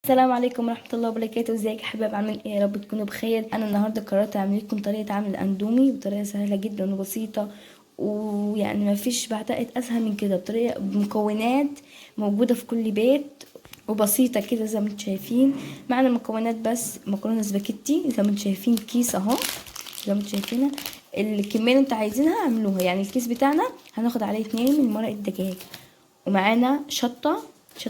السلام عليكم ورحمة الله وبركاته. ازيك يا حبايب، عاملين ايه؟ يا رب تكونوا بخير. انا النهارده قررت اعمل لكم طريقه عمل الاندومي بطريقة سهلة جدا وبسيطة، ويعني ما فيش بعتقد اسهل من كده، بطريقة بمكونات موجودة في كل بيت وبسيطة كده زي ما انتم شايفين. معنا مكونات بس مكرونه سباكيتي زي ما انتم شايفين، كيس اهو زي ما انتم شايفينها، الكمية اللي انتوا عايزينها اعملوها. يعني الكيس بتاعنا هناخد عليه 2 من مرق الدجاج، ومعانا شطه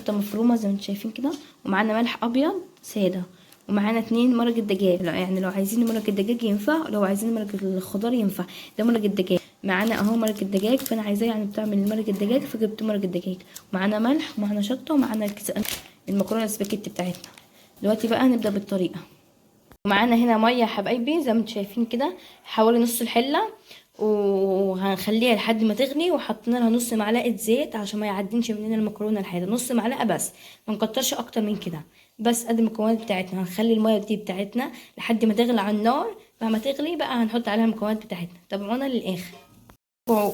مفرومه زي ما انتم شايفين كده، ومعانا ملح ابيض ساده، ومعانا 2 مرق الدجاج. لا يعني لو عايزين مرق الدجاج ينفع، لو عايزين مرق الخضار ينفع، ده مرق الدجاج. معانا اهو مرق الدجاج، فانا عايزاه يعني بتعمل مرق الدجاج فجبت مرق الدجاج. ومعانا ملح ومعانا شطه ومعانا المكرونه السباكيتي بتاعتنا. دلوقتي بقى هنبدا بالطريقة. ومعانا هنا مية يا حبايبي زي ما انتم شايفين كده، حوالي نص الحلة، وهنخليها لحد ما تغلي. وحطينا لها نص معلقه زيت عشان ما يعدينش مننا المكرونه الحادة، نص معلقه بس، ما نكترش اكتر من كده. بس قد المكونات بتاعتنا هنخلي المية دي بتاعتنا لحد ما تغلي على النار. بعد ما تغلي بقى هنحط عليها المكونات بتاعتنا. تابعونا للاخر.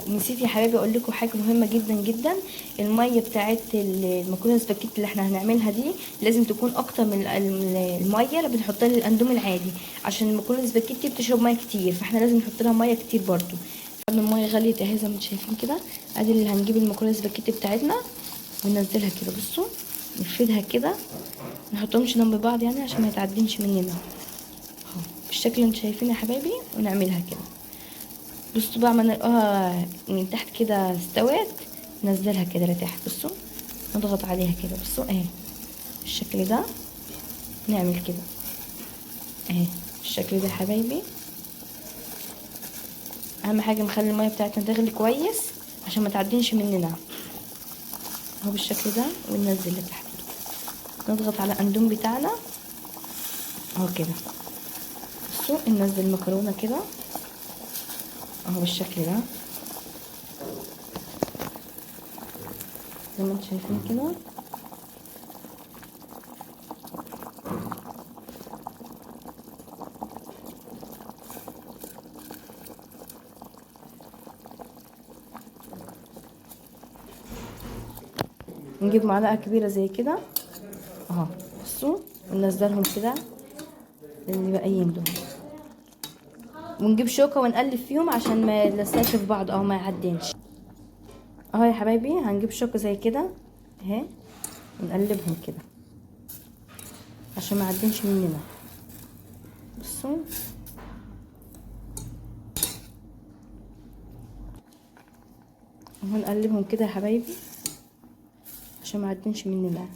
نسيت يا حبايبي اقول لكم حاجة مهمة جدا جدا، المية بتاعت المكرونه السباكيتي اللي احنا هنعملها دي لازم تكون اكتر من المية اللي بنحطها للاندومي العادي، عشان المكرونه السباكيتي بتشرب مية كتير، فاحنا لازم نحط لها مية كتير برضو. بعد ما المية غليت اهي زي ما انتم شايفين كده، ادي اللي هنجيب المكرونه السباكيتي بتاعتنا وننزلها كده. بصوا نفردها كده، ما نحطهمش جنب بعض يعني عشان ما يتعدينش مننا اهو بالشكل اللي انتم شايفينه يا حبايبي، ونعملها كده. بصوا بقى ما نلقاها من تحت كده استوت، ننزلها كده لتحت. بصوا نضغط عليها كده، بصوا اهي بالشكل ده، نعمل كده اهي بالشكل ده يا حبايبي. اهم حاجة نخلي المية بتاعتنا تغلي كويس عشان ما تعدينش مننا اهو بالشكل ده، وننزل لتحت كده، نضغط على الاندوم بتاعنا اهو كده. بصوا ننزل المكرونه كده اهو بالشكل ده زي ما انتم شايفين كده. نجيب معلقه كبيرة زي كده اهو، بصوا وننزلهم كده اللي باقيين دول، ونجيب شوكه ونقلب فيهم عشان ما يلزقش في بعض او ما يعدنش اهو يا حبايبي. هنجيب شوكه زي كده اهي ونقلبهم كده عشان ما يعدنش مننا. بصوا اهو نقلبهم كده يا حبايبي عشان ما يعدنش مننا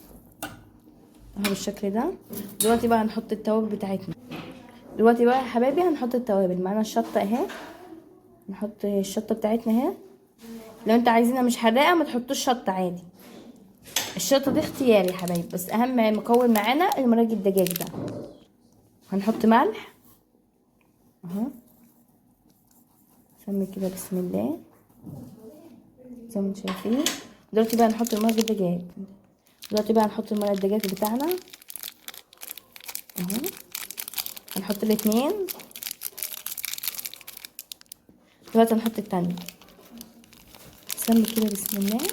اهو بالشكل ده. دلوقتي بقى هنحط التوابل بتاعتنا. دلوقتي بقى يا حبايبي هنحط التوابل. معانا الشطه اهي، نحط الشطه بتاعتنا اهي. لو انت عايزينها مش حراقه ما تحطوش شطه عادي، الشطه دي اختياري يا حبايبي، بس اهم مكون معانا المرق الدجاج ده. هنحط ملح اهو، سمي كده بسم الله زي ما انتم شايفين. دلوقتي بقى نحط المرق الدجاج. دلوقتي بقى هنحط المرق الدجاج بتاعنا اهو، هنحط الاثنين. دلوقتي هنحط التانية، سمي كده بسم الله.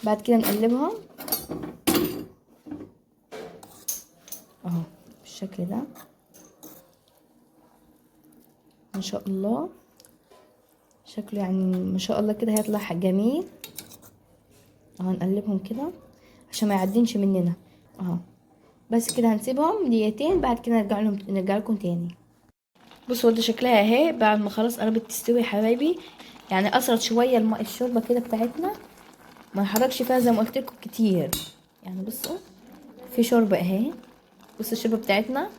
بعد كده نقلبهم اهو بالشكل ده ما شاء الله. شكله يعني ما شاء الله كده هيطلع جميل اهو. نقلبهم كده عشان ما يعدينش مننا اهو. بس كده هنسيبهم دقيقتين، بعد كده نرجع لكم تاني. بصوا ده شكلها اهي بعد ما خلاص قربت تستوي يا حبايبي، يعني قصرت شوية الشوربة كده بتاعتنا، ما نحركش فيها زي ما قلت لكم كتير يعني. بصوا في شوربة اهي، بصوا الشوربة بتاعتنا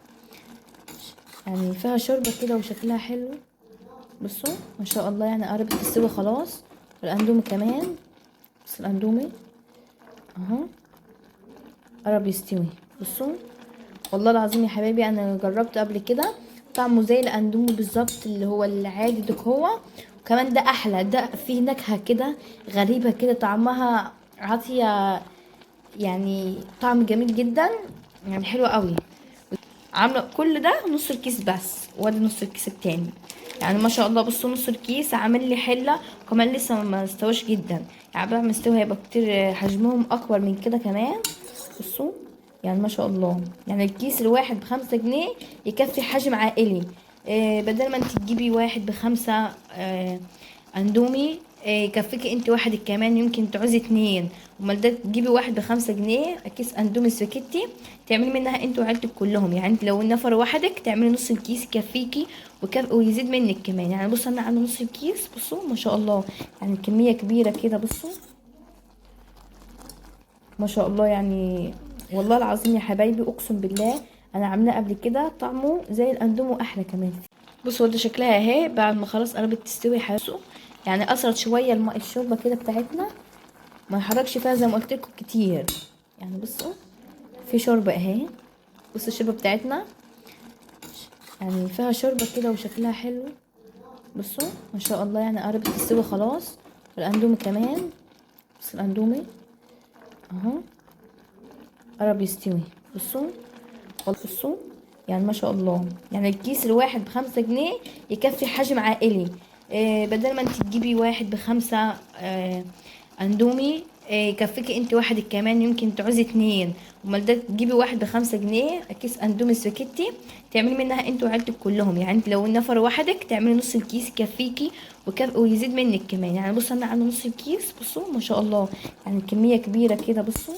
يعني فيها شوربة كده وشكلها حلو. بصوا ما شاء الله يعني قربت تستوي خلاص. والاندومي كمان، بصوا الاندومي اهو قرب يستوي. بصوا والله العظيم يا حبايبي انا جربته قبل كده، طعمه زي الاندومي بالظبط اللي هو العادي ده هو، وكمان ده احلى، ده فيه نكهة كده غريبة كده، طعمها عاطيه يعني طعم جميل جدا يعني حلو قوي. عامله كل ده نص الكيس بس، وادي نص الكيس التاني. يعني ما شاء الله بصوا نص الكيس عامل لي حله، وكمان لسه ما استواش جدا، يعني بعد ما استوى هيبقى كتير، حجمهم اكبر من كده كمان. بصوا يعني ما شاء الله، يعني الكيس الواحد ب5 جنيه يكفي حجم عائلي. بدل ما انت تجيبي واحد ب5 اندومي، يكفيكي انت واحد كمان، يمكن تعوزي 2. امال ده تجيبي واحد ب5 جنيه كيس اندومي سباكيتي تعملي منها انت وعيلتك كلهم. يعني انت لو نفر وحدك تعملي نص الكيس يكفيكي ويزيد منك كمان. يعني بصوا انا عامله نص الكيس، بصوا ما شاء الله، يعني كمية كبيرة كده. بصوا ما شاء الله، يعني والله العظيم يا حبايبي اقسم بالله انا عاملاه قبل كده، طعمه زي الاندومي واحلى كمان. بصوا ده شكلها اهي بعد ما خلاص قربت تستوي. بصوا يعني قصرت شوية الماء الشوربة كده بتاعتنا، ما نحركش فيها زي ما قلت لكم كتير. يعني بصوا في شوربة اهي، بصوا الشوربة بتاعتنا يعني فيها شوربة كده وشكلها حلو. بصوا ما شاء الله، يعني قربت تستوي خلاص. والاندومي كمان، بصوا الاندومي اهو قرب يستوي. بصوا بصوا يعني ما شاء الله، يعني الكيس الواحد ب5 جنيه يكفي حجم عائلي. بدل ما انت تجيبي واحد ب5 اندومي، يكفيكي انت واحد كمان، يمكن تعوزي 2. امال ده تجيبي واحد ب5 جنيه كيس اندومي سباكيتي تعملي منها انت وعيلتك كلهم. يعني انت لو نفر وحدك تعملي نص الكيس يكفيكي ويزيد منك كمان. يعني بصوا انا عامله نص الكيس، بصوا ما شاء الله، يعني كمية كبيرة كده. بصوا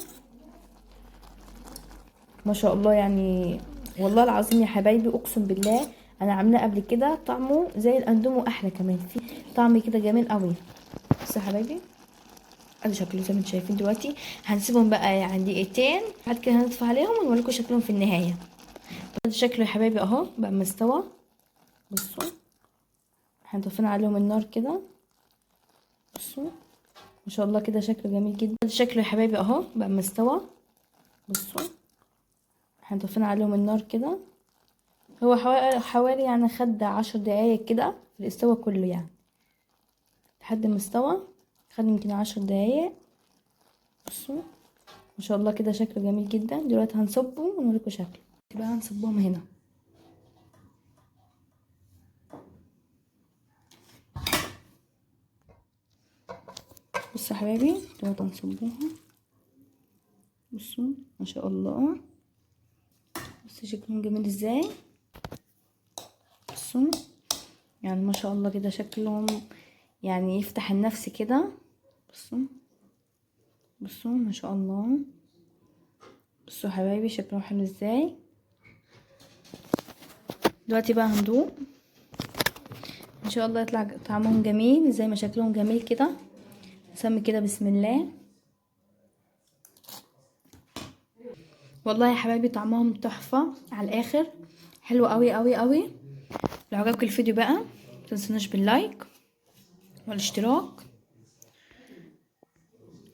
ما شاء الله، يعني والله العظيم يا حبايبي اقسم بالله انا عاملاه قبل كده، طعمه زي الاندومي واحلى كمان، في طعم كده جميل قوي. بصوا يا حبايبي ادي شكله زي ما انتم شايفين دلوقتي. هنسيبهم بقى يعني دقيقتين، بعد كده هنطفي عليهم ونوريكم شكلهم في النهاية. ادي شكله يا حبايبي اهو بقى مستوى. بصوا احنا طفينا عليهم النار كده. بصوا ما شاء الله كده شكله جميل جدا. ادي شكله يا حبايبي اهو بقى مستوى. بصوا احنا طفينا عليهم النار كده، هو حوالي يعني خد 10 دقايق كده في الاستوى كله، يعني لحد ما استوى خد يمكن 10 دقايق. بصوا ما شاء الله كده شكله جميل جدا. دلوقتي هنصبه ونوريكم شكله. بقى هنصبهم هنا. بصوا يا حبايبي دلوقتي هنصبوها. بصوا ما شاء الله، بصوا شكلهم جميل ازاي. بصوا يعني ما شاء الله كده شكلهم يعني يفتح النفس كده. بصوا بصوا ما شاء الله، بصوا حبايبي شكلهم حلو ازاي. دلوقتي بقى هندوق ان شاء الله يطلع طعمهم جميل زي ما شكلهم جميل كده. نسمي كده بسم الله. والله يا حبايبي طعمهم تحفة على الاخر، حلو قوي قوي قوي. لو عجبك الفيديو بقى متنسوناش باللايك والاشتراك.